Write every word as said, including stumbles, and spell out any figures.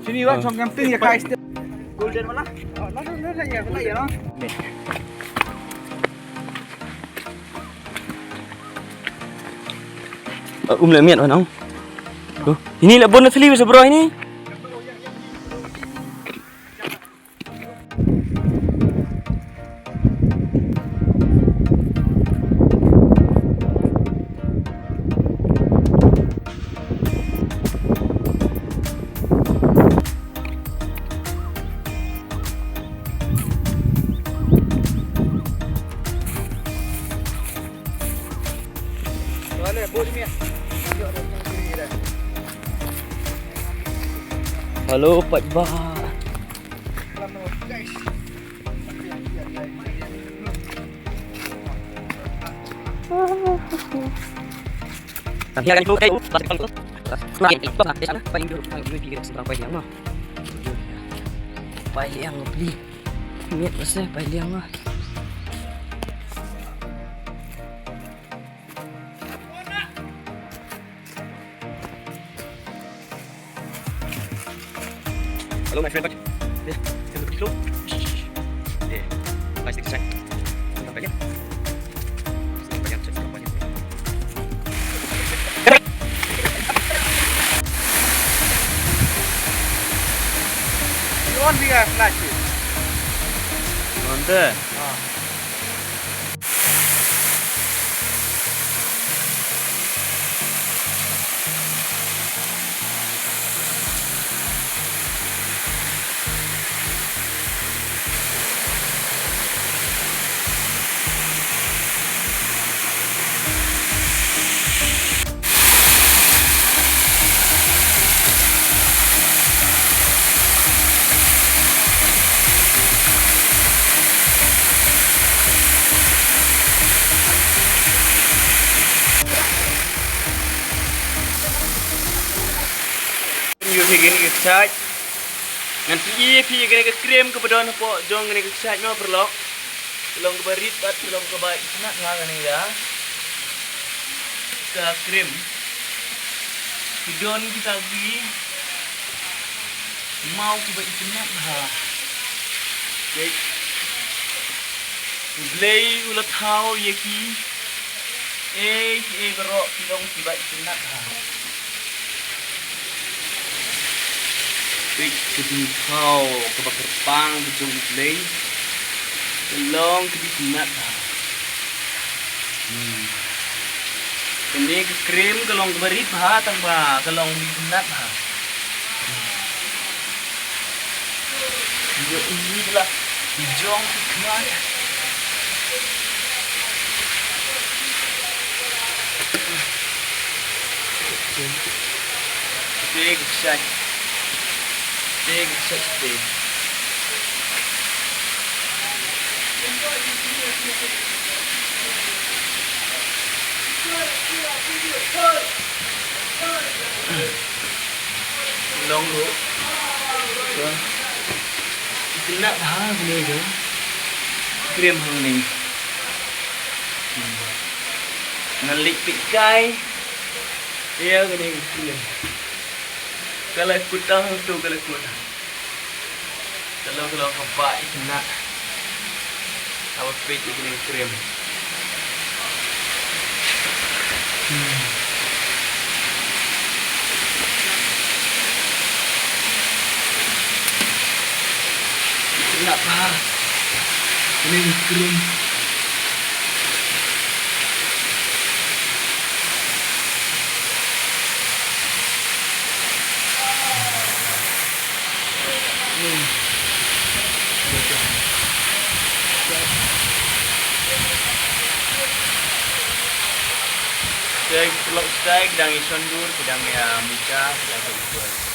Sini lah, chong camping ya, guys. Golden mana? Uh, um, la miat, oh, nong. Tuh, ini lah bon asli, bro, ini. Hello, Pak Bah. Pai liang, pai liang, pai liang. Hello, my friend. Eh, hello, hello. Eh, plastic side. Sampai ya. Sampai ya, sampai ya. You want me a flash? On there. Ah. Ïa kine ki kjat. Ngan pyni ïa phi ïa kane ka cream kaba don hapoh jong kane ka kjat, mo paralok. Ka long kaba rit bad ka long kaba itynnad bha kane ka, ka cream. Ki don kita ki maw kiba itynnad bha. Te U Blei u la thaw ïa ki. Ei, ei, baroh ki long kiba itynnad bha. Peit ka jingthaw kaba kyrpang ka jong U Blei. Ka long kaba itynnad bha. Hmm. Kane ka cream ka long kaba rit bha tang ba ka long kaba itynnad bha. Ïa, ïa, ïa, la jong ki khmat. Te ki kjat. Te ki kjat te. Long ruh. Ka itynnad bha kane ka cream hangne. Hmm. Ngan leit peit kai ïa kane ka cream. Ka la kut tang tu, ka la kut. Ka long, ka long kaba itynnad. Haba peit ïa kane ka cream. Hmm. Itynnad bha. Kane ka cream. Te ki lok stai ki dang ïa shon dur, ki dang ïa muka, ki dang ïa